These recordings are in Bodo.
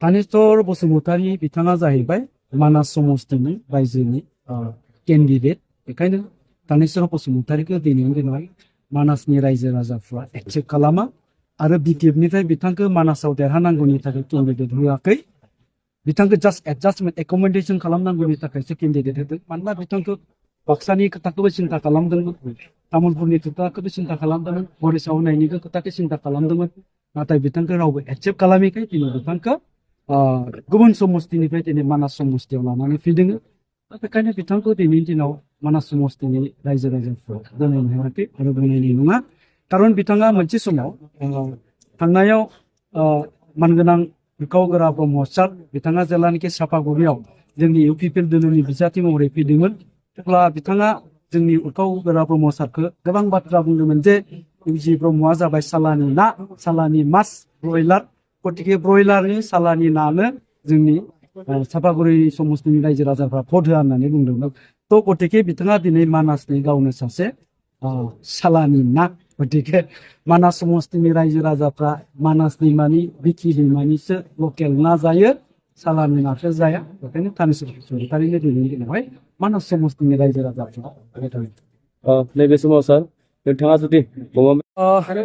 तानेश्वर बसुमतारी बिथाङा जाहैबाय मानास समस्तिनि रायजोनि केन्डिडेट। बेखायनो तानेश्वर बसुमतारीखौ दिनैनि दिनाव मानासनि रायजो राजाफ्रा एक्सेप्ट खालामा आरो बिटिएफनिफ्राय बिथांखौ मानासाव देरहानांगौनि थाखाय केन्डिडेट होआखै। बिथांखौ जास्ट एडजास्टमेन्ट एकमेन्डेसन खालामनांगौनि थाखायसो केन्डिडेट होदों। मानोना बिथांखौ बाक्सानि खोथाखौबो सिन्था खालामदोंमोन, तामुलपुरनि खोथाखौबो सिन्था खालामदोंमोन, बरिसाव होनायनि खोथाखौ सिन्था खालामदोंमोन। नाथाय बिथांखौ रावबो एक्सेप्ट खालामैखाय दिनै बिथांखौ गुबुन समस्तिनिफ्राय दिनै मानास समस्तियाव लानानै फैदों। बेखायनो बिथांखौ दिनैनि दिनाव मानास समस्तिनि रायजो राजाफ्रा गनायनो हायाखै आरो गनायनाय नङा। खारन बिथाङा मोनसे समाव थांनायाव मानगोनां बिखाव गोरा ब्रह्म सार बिथाङा जेब्लानाखि सापागुरियाव जोंनि इउपिपिएल दोलोनि बिजाथि महरै फैदोंमोन, अब्ला बिथाङा जोंनि उरखाव गोरा ब्रह्म सारखौ गोबां बाथ्रा बुंदोंमोन जे इउजि ब्रह्मआ जाबाय सालानि ना, सालानि मास, ब्रयलार। गतिके ब्रयलारनि सालानि नानो जोंनि सापागुरि समस्तिनि रायजो राजाफ्रा भट होआ होननानै बुंदोंमोन। थ' गतिके बिथाङा दिनै मानासनि गावनो सासे सालानि ना। गतिके मानास समस्तिनि रायजो राजाफ्रा मानास दैमानि बिखि दैमानिसो लकेल ना जायो, सालानि नाखौ जाया। बेखायनो तानेश्वर बसुमतारीनो दिनैनि दिनावहाय मानास समस्तिनि रायजो राजाफ्रा नैबे समाव सार नोंथाङा जुदि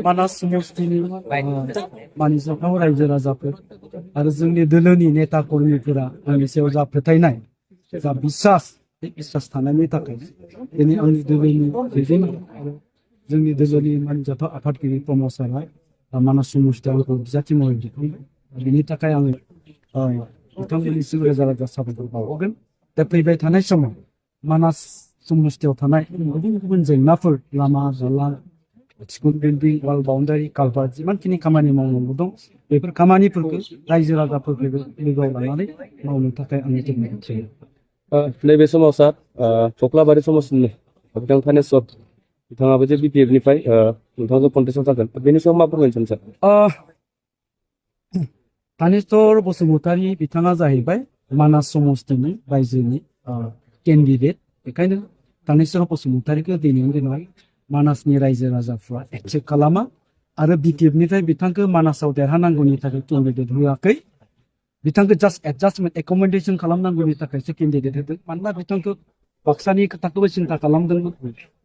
मानास समस्तिनि मानिजाथाव रायजो राजाफोर आरो जोंनि दोलोनि नेता कर्मिफोरा आंनि सायाव जा फोथायनाय, जा बिसास, बे बिसास थानायनि थाखाय दिनै आंनि दोलोनि दैदेनगिरि जोंनि दोलोनि मानिजाथाव आफादगिरि प्रमद सारआ मानास समस्तियाव आंखौ बिजाथि महरै दिखांबाय। बिनि थाखाय आङो बिथांमोननिसिम रोजा रोजा साबायखर बावहरगोन। दा फैबाय थानाय समाव मानास समस्तियाव थानाय गुबुन गुबुन जेंनाफोर, लामा दालां, स्कुल बिल्डिं, वाल बाउन्डारि, कालभार्ट, जिमानखिनि खामानि मावनांगौ दं, बेफोर खामानिफोरखौ रायजो राजाफोरखौ लोगोआव लानानै मावनो थाखाय आङो जोंनि नैबे समाव सार थख्लाबारि समस्तिनि बिथां तानेश्वर बिथाङाबो जे बिटिएफनिफ्राय नोंथांजों कन्टेस्टआव जागोन, बेनि सायाव मा फोरमायनो सानो सार? तानेश्वर बसुमतारी बिथाङा जाहैबाय मानास समस्तिनि रायजोनि केन्डिडेट। बेखायनो तानेश्वर बसुमतारीखौ दिनैनि दिनाव मानासनि रायजो राजाफ्रा एक्सेप्ट खालामा आरो बिटिएफनिफ्राय बिथांखौ मानासाव देरहानांगौनि थाखाय केन्डिडेट होआखै। बिथांखौ जास्ट एडजास्टमेन्ट एकमेन्डेसन खालामनांगौनि थाखायसो केन्डिडेट होदों। मानोना बिथांखौ बाक्सानि खोथाखौबो सिन्था खालामदोंमोन,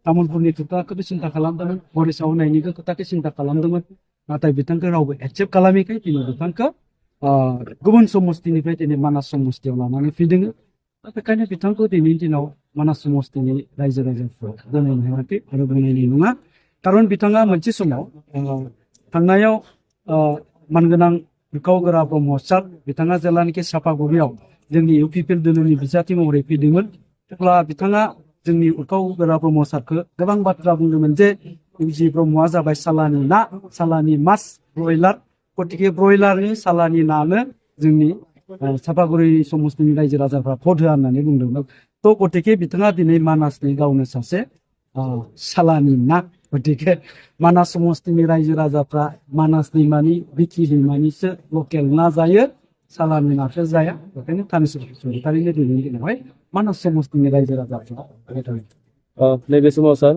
तामुलपुरनि खोथाखौबो सिन्था खालामदोंमोन, बरिसाव होनायनि खोथाखौ सिन्था खालामदोंमोन। नाथाय बिथांखौ रावबो एक्सेप्ट खालामैखाय दिनै बिथांखौ गुबुन समस्तिनिफ्राय दिनै मानास समस्तियाव लानानै फैदों। बेखायनो बिथांखौ दिनैनि दिनाव मानास समस्तिनि रायजो राजाफ्रा गनायनो हायाखै आरो गनायनाय नङा। खारन बिथाङा मोनसे समाव थांनायाव मानगोनां बिखाव गोरा ब्रह्म सार बिथाङा जेब्लानाखि सापागुरियाव जोंनि इउपिपिएल दोलोनि बिजाथि महरै फैदोंमोन, अब्ला बिथाङा जोंनि उरखाव गोरा ब्रह्म सारखौ गोबां बाथ्रा बुंदोंमोन जे इउजि ब्रह्मआ जाबाय सालानि ना, सालानि मास, ब्रयलार। गतिके ब्रयलारनि सालानि नानो जोंनि सापागुरि समस्तिनि रायजो राजाफ्रा भट होआ होननानै बुंदोंमोन। थ' गतिके बिथाङा दिनै मानासनि गावनो सासे सालानि ना। गतिके मानास समस्तिनि रायजो राजाफ्रा मानास दैमानि बिखि दैमानिसो लकेल ना जायो, सालानि नाखौ जाया। बेखायनो तानेश्वर बसुमतारीनो दिनैनि दिनावहाय मानास समस्तिनि रायजो राजाफ्रा नैबे समाव सार